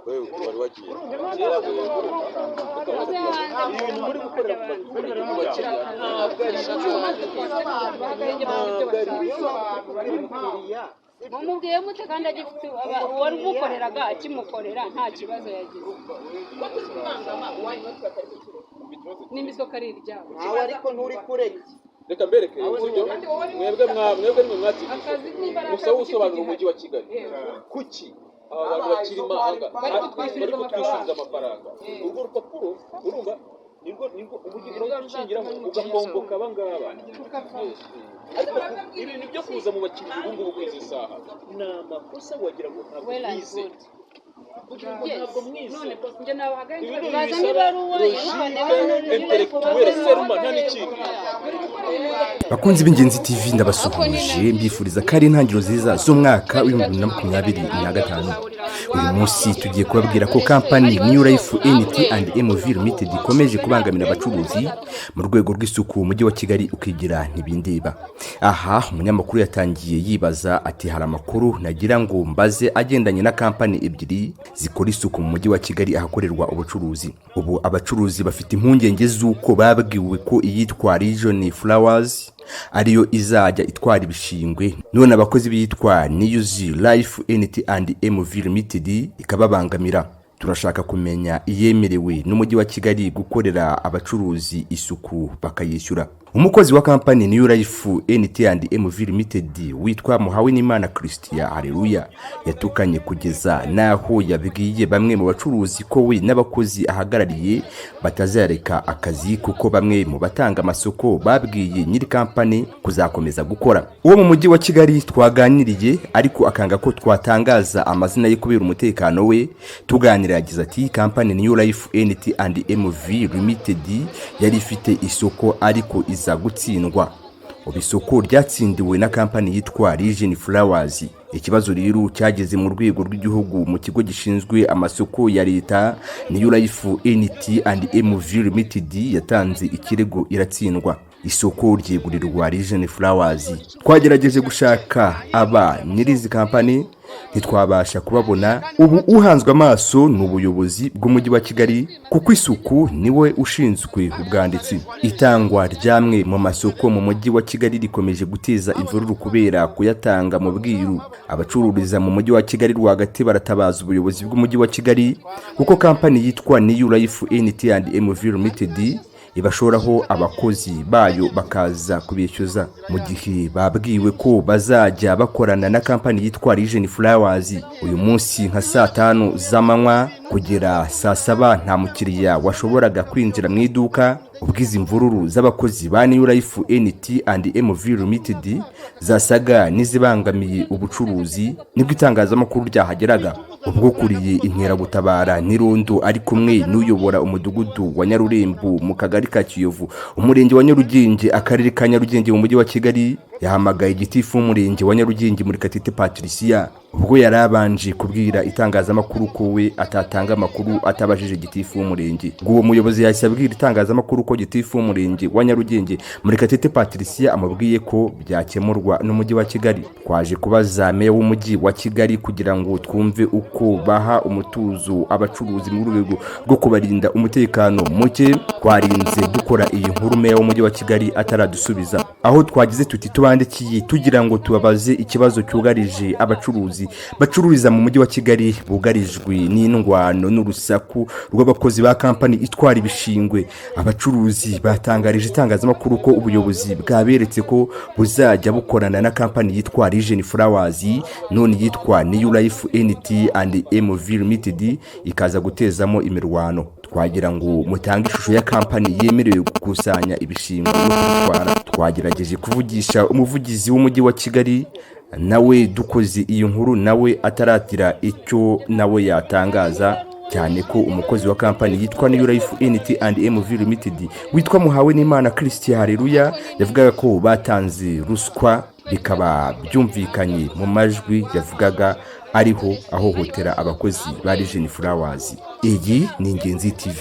Wewe wari wagiye ibintu muri gukorera ku baturage mu bakiriya, ntabwo ari byo, ntabwo ari byo. Mumubwiye mute kandi agifite uwari umukoreraga, akimukorera nta kibazo yagize? Ko turi kubangama uwanyu, natwe batari kutureka. Nimba isoko ari iryabo. Nawe ariko nturi kureka. Reka mbereke, sibyo? Mwebwe mwebwe nimwe mwatsindiye. Akazi nimba ari Musaba akazi. Usobanura umujyi wa Kigali. Kuki aba bantu bakiri mahanga Bari bari kutwishyuriza. kutwishyuriza amafaranga? Urwo rupapuro, urumva, nirwo umujyi urashingiraho ugakomboka aba ngaba. Ariko ibintu byo kuza mu bakiriya ubu ngubu kuri izi saha ni amakosa, wagira ngo ntabwo Well and mwize. good. Kugira ngo Yes. ntabwo mwize. None boss, njye nabahaga. Ibi ni Bazana ibisaba ibaruwa yerekana. Logique intellectuelle seulement, nta n'ikindi. Bakunzi b'Ingenzi TV, ndabasuhuje, mbifuriza ko ari intangiriro nziza z'umwaka w'2025. Uyu munsi tugiye kubabwira ko kampani New Life NT and MV Limited ikomeje kubangamira abacuruzi mu rwego rw'isuku, umujyi wa Kigali ukigira ntibindeba. Aha umunyamakuru yatangiye yibaza ati: "Hari amakuru nagira ngo mbaze agendanye na kampani ebyiri zikora isuku mu mujyi wa Kigali ahakorerwa ubucuruzi." Ubu abacuruzi bafite impungenge z'uko babwiwe ko iyitwa Region Flowers ariyo izajya itwara ibishingwe, none abakozi b'iyitwa New Life NT and MV Limited ikababangamira. Turashaka kumenya iyemerewe n'umujyi wa Kigali gukorera abacuruzi isuku bakayishyura. Umukozi wa kampani New Life NT and MV Limited witwa Muhawenimana Christian Haleluya yatukanye kugeza n'aho yabwiye bamwe mu bacuruzi ko we n'abakozi ahagarariye batazareka akazi, kuko bamwe mu batanga amasoko babwiye nyiri kampani kuzakomeza gukora. Uwo mu mujyi wa Kigali twaganiriye, ariko akanga ko twatangaza amazina ye kubera umutekano we, tuganira yagize ati: "Kampani New Life NT and MV Limited yari ifite isoko, ariko iza gutsindwa. Ubu isoko ryatsindiwe na kampani yitwa Region Flowers. Ikibazo rero cyageze mu rwego rw'igihugu, mu kigo gishinzwe amasoko ya leta. New Life NT and MV Limited yatanze ikirego iratsindwa, isoko ryegurirwa Region Flowers. Twagerageje gushaka aba nyir'izi kampani, ntitwabasha kubabona. Ubu uhanzwe amaso ni ubuyobozi bw'umujyi wa Kigali, kuko isuku niwe ushinzwe ubwanditsi." Itangwa ry'amwe mu masoko mu mujyi wa Kigali rikomeje guteza imvururu kubera kuyatanga mu bwiru. Abacururiza mu mujyi wa Kigali rwagati baratabaza ubuyobozi bw'umujyi wa Kigali, kuko kampani yitwa New Life NT and MV Limited ibashoraho abakozi bayo bakaza kubishyuza, mu gihe babwiwe ko bazajya bakorana na kampani yitwa Region Flowers. Uyu munsi nka saa 5 z'amanywa kugera saa 7 nta mukiriya washoboraga kwinjira mu iduka, ubwo izi mvururu z'abakozi ba New Life NT and MV Limited zasaga n'izibangamiye ubucuruzi, nibwo itangazamakuru ryahageraga. Ubwo kuriye inkeragutabara n'irondo ari kumwe n'uyobora umudugudu wa Nyarurembo mu kagari ka Kiyovu, umurenge wa Nyarugenge, akarere ka Nyarugenge mu mujyi wa Kigali, yahamagaye gitifu w'umurenge wa Nyarugenge, Murekatete Patricia. Ubwo yari abanje kubwira itangazamakuru ko we atatanga amakuru atabajije gitifu w'umurenge. Ubwo uwo muyobozi yahise abwira itangazamakuru ko gitifu w'umurenge wa Nyarugenge, Murekatete Patricia, amubwiye ko byakemurwa n'umujyi wa Kigali. Twaje kubaza meya w'umujyi wa Kigali kugira ngo twumve uko baha umutuzo abacuruzi mu rwego rwo kubarinda umutekano muke. Twarinze dukora iyi nkuru meya w'umujyi wa Kigali ataradusubiza, aho twagize tuti: "Tubandikiye tugira ngo tubabaze ikibazo cyugarije abacuruzi bacururiza mu mujyi wa Kigali, bugarijwe n'indwano n'urusaku rw'abakozi ba kampani itwara ibishingwe." Abacuruzi batangarije itangazamakuru ko ubuyobozi bwaberetse ko buzajya bukorana na kampani yitwa Region Flowers, none yitwa New Life NT and MV Limited ikaza gutezamo imirwano. "Twagira ngo mutange ishusho ya kampani yemerewe gukusanya ibishingwe no kubitwara." Twagerageje kuvugisha umuvugizi w'umujyi wa Kigali, nawe dukoze iyi nkuru nawe ataragira icyo nawe yatangaza, cyane ko umukozi wa kampani yitwa New Life NT and MV Limited witwa Muhawenimana Christian Haleluya yavugaga ko batanze ruswa, bikaba byumvikanye mu majwi yavugaga ariho ahohotera abakozi ba Region Flowers. Iyi ni Ingenzi TV.